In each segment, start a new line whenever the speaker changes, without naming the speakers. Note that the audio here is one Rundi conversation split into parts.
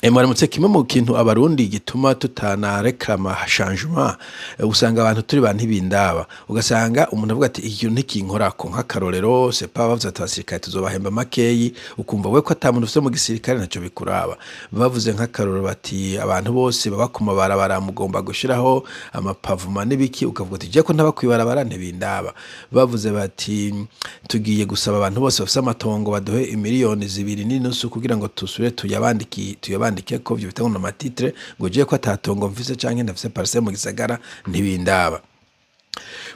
Mwaramutse. Kimwe mu kintu Abarundi gituma tutanareklama changement, usanga abantu turi ba ntibindaba, ugasanga umuntu avuga ati: "Iki kintu ntikinkorako." Nk'akarorero, c'est pas, bavuze ati: "Abasirikare tuzobahemba makeyi," ukumva we ko ata muntu ufise mu gisirikare, ntaco bikuraba. Bavuze nk'akarorero bati: "Abantu bose baba ku mabarabara mugomba gushiraho amapavement n'ibiki," ukavuga uti: "Je ko ntaba kw'ibarabara, ntibindaba." Bavuze bati: "Tugiye gusaba abantu bose bafise amatongo baduhe imiliyoni 2.5 kugira ngo tusubire tuyabandikeko ivyo bita ngo n'ama titres," ngo: "Jewe ko ata tongo mfise canke ntafise parcelle mu gisagara, ntibindaba."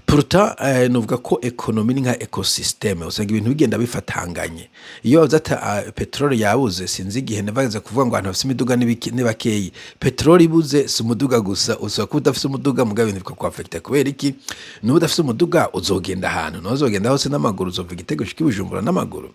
Pourtant novuga ko économie ni nka écosystème, usanga ibintu bigenda bifatanganye. Iyo bavuze ati pétrole yabuze, sinzi igihe navageze kuvuga ngo abantu bafise imiduga ni bakeyi. Pétrole ibuze si umuduga gusa, usaba kuba udafise umuduga, mugabo ibintu bikakwaffecta. Kubera iki? Nuba udafise umuduga, uzogenda ahantu naho uzogenda hose n'amaguru, uzova i Gitega ushike i Bujumbura n'amaguru.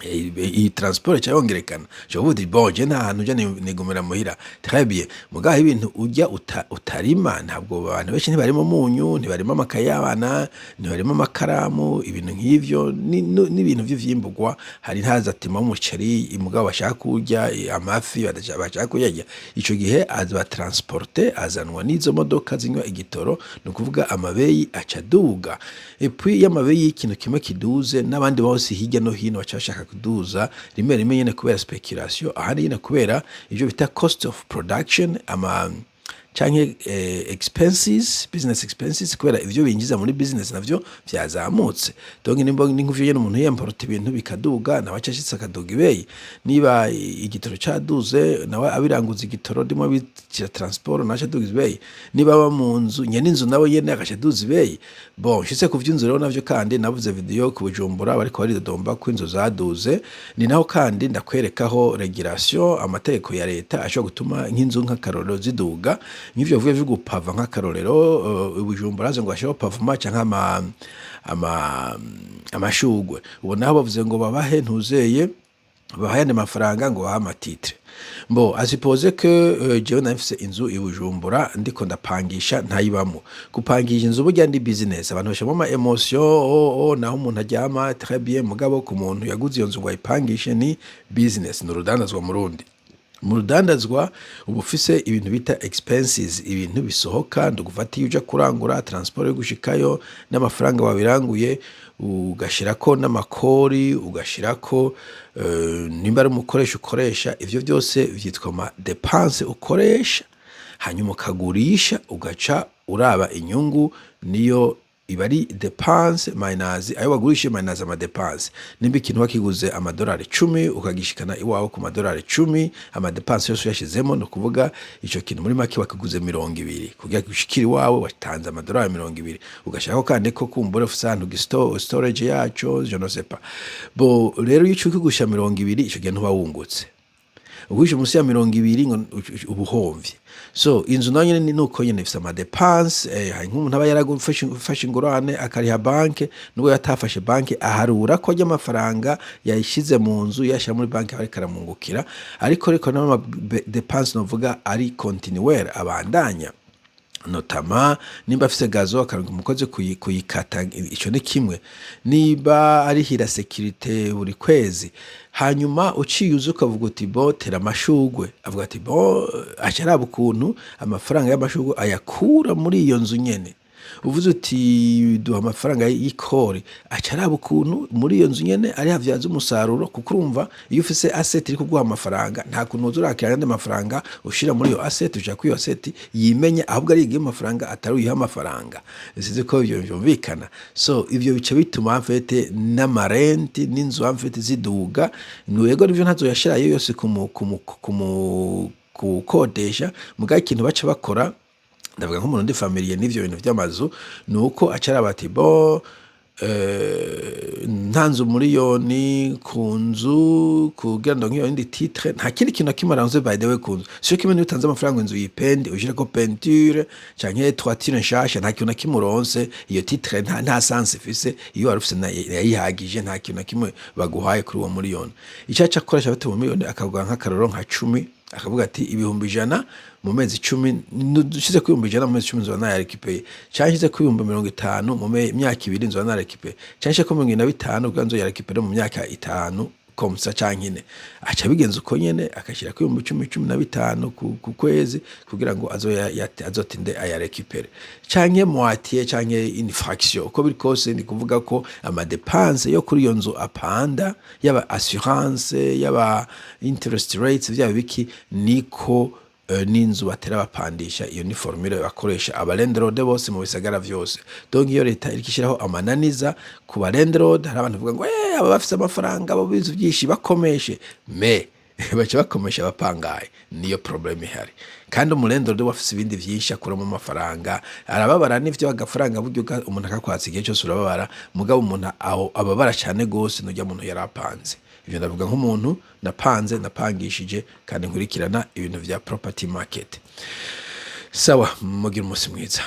Iyi transport ica yongerekana. Uca uvuga uti: "Bon, je nta hantu nja, nigumira muhira." Très bien. Mugaho ibintu urya utarima, ntabwo abantu benshi ntibarima umunyu, ntibarima amakaye y'abana, ntibarima amakaramu, ibintu nk'ivyo n'ibintu vy'ivyimbugwa. Hari ntazatima umuceri, mugabo bashaka kurya amafi, bashaka kuyarya. Ico gihe aza transporter, azanwa n'izo modoka zinywa igitoro, ni ukuvuga amabeyi aca aduga. Et puis iyo amabeyi y'ikintu kimwe kiduze, n'abandi bose hirya no hino baca bashaka kuduza rimwe rimwe nyene kubera spéculation, ahandi nyene kubera ivyo bita cost of production, ama canke expenses, business expenses, kubera ivyo binjiza muri business navyo vyazamutse. Donc nimba ni nk'ivyo nyene, umuntu yimporta ibintu bikaduga, nawe aca ashitse akaduga ibeyi. Niba igitoro caduze, nawe abiranguza igitoro ndimo bicira transport, nawe aca aduga ibeyi. Niba aba mu nzu, nyene inzu nawe nyene agaca aduza ibeyi. Bon, nshitse ku vy'inzu rero, navyo kandi navuze vidéo ku Bujumbura bariko baridodomba ko inzu zaduze. Ni naho kandi ndakwerekaho régulation, amategeko ya leta ashobora gutuma nk'inzu, nk'akarorero, ziduga, nk'ivyo bivuye vyo gupava. Nk'akarorero, Bujumbura haze ngo bashireho pavement canke ama amashugwe. Ubu naho bavuze ngo babahe ntuzeye, babahe ayandi mafaranga ngo babahe ama titres. Bon, à supposer que jewe nari mfise inzu i Bujumbura ndiko ndapangisha, ntayibamwo. Gupangisha inzu burya ni business, abantu bashiramwo ama émotions, oh, naho umuntu aryama, très bien, mugabo ku muntu yaguze iyo nzu ngo ayipangishe ni business, ni urudandazwa. Mu rundi mu rudandazwa uba ufise ibintu bita expenses, ibintu bisohoka. Ndugufata iyo uja kurangura, transport yo gushikayo n'amafaranga wabiranguye, ugashirako n'amakori, ugashirako nimba ari umukoresha ukoresha, ivyo vyose vyitwa ama dépenses ukoresha. Hanyuma ukagurisha, ugaca uraba inyungu, niyo iba ari dépense minus ayo wagurishije minus ama dépenses. Nimba ikintu wakiguze amadolari 10, ukagishikana iwawe ku madolari 10, ama dépenses yose uyashizemo, ni ukuvuga ico kintu muri make wakiguze 20. Kugira gishikire iwawe watanze amadolari 20, ugashirako kandi ko kumbura ufise ahantu storage yaco, je ne sais pas. Bon, rero iyo uciye ukigurisha 20, ico gihe ntuba wungutse. Ugurisha munsi ya 20 ngo uba uhomvye. So inzu nayo nyene nuko nyene ifise ama dépenses. Hari nk'umuntu aba yaragufashe ingurane, akariha banke. Nubwo yatafashe banke, aharura ko arya amafaranga yayishize mu nzu yashira muri banke ariko aramwungukira, ariko n'ama dépenses novuga ari continuel, abandanya, notamment nimba afise gazon akaronka umukozi kuyikata, ico ni kimwe. Niba arihira sécurité buri kwezi, hanyuma uciye uza ukavuga uti: "Bon, tera amashurwe," avuga ati: "Bon," aca araba ukuntu amafaranga y'amashurwe ayakura muri iyo nzu nyene. Uvuze uti: "Duha amafaranga y'ikori," aca araba ukuntu muri iyo nzu nyene ari havyaza umusaruro, kuko urumva iyo ufise asset iri kuguha amafaranga, nta kuntu woza urakira ayandi mafaranga ushira muri iyo asset. Ushaka ko iyo asset yimenya, ahubwo ari igihe amafaranga atari uyiha amafaranga. Sinzi ko ivyo vyumvikana. So ivyo bica bituma en fait n'ama rentes n'inzu en fait ziduga. Yego nivyo, ntazoyashirayo yose kumu kukodesha, mugabo ikintu baca bakora, ndavuga nk'umuntu ndi familier n'ivyo bintu vy'amazu, ni uko aca araba ati: "Bon, ntanze umuriyoni ku nzu kugira ngo nk'iyo yindi titre, nta kindi kintu na kimwe aranze." By the way, ku nzu sico kimwe niyo utanze amafaranga inzu uyipende, ushireko peinture canke toiture nshasha, nta kintu na kimwe uronse. Iyo titre nta sens ifise. Iyo wari ufise yayihagije, nta kintu na kimwe baguhaye kuri uwo muriyoni. Ico aca akoresha, bati mu miliyoni akaguha nk'akarorero nka 10, akavuga ati: "100,000 mu mezi 10, dushize ku 100,000 mu mezi 10 nzoba nayarekipeye, canke nshize ku 50,000 mu myaka 2 nzoba narekipeye, canke nshyize ku 75 kugira nzoyarekipere mu myaka 5." Comme ça canke ine, aca abigenza uko nyene, akashirako 10.000, 15 ku kwezi kugira ngo azotinde ayarécupère, canke moitié, canke une fraction. Uko biri kose, ni kuvuga ko amadépenses yo kuri iyo nzu apanda, yaba assurance, yaba interest rates, vyaba biki, niko n'inzu batera bapandisha. Iyo ni formule bakoresha aba landlord bose mu bisagara vyose. Donc iyo leta iriko ishiraho amananiza ku ba landlord, hari abantu bavuga ngo aba bafise amafaranga, abo bizu vyinshi bakomeshe, mais baca bakomesha abapangaye. Niyo problème ihari. Kandi umu landlord we afise ibindi vyinshi akuramo amafaranga, arababara n'ivyo agafaranga. Buryo umuntu akakwatsa igihe cyose urababara, mugabo umuntu aho ababara cane gose nurya muntu yari apanze. Ivyo ndavuga nk'umuntu napanze, napangishije, kandi nkurikirana ibintu vya property market. Sawa, mugira umunsi mwiza.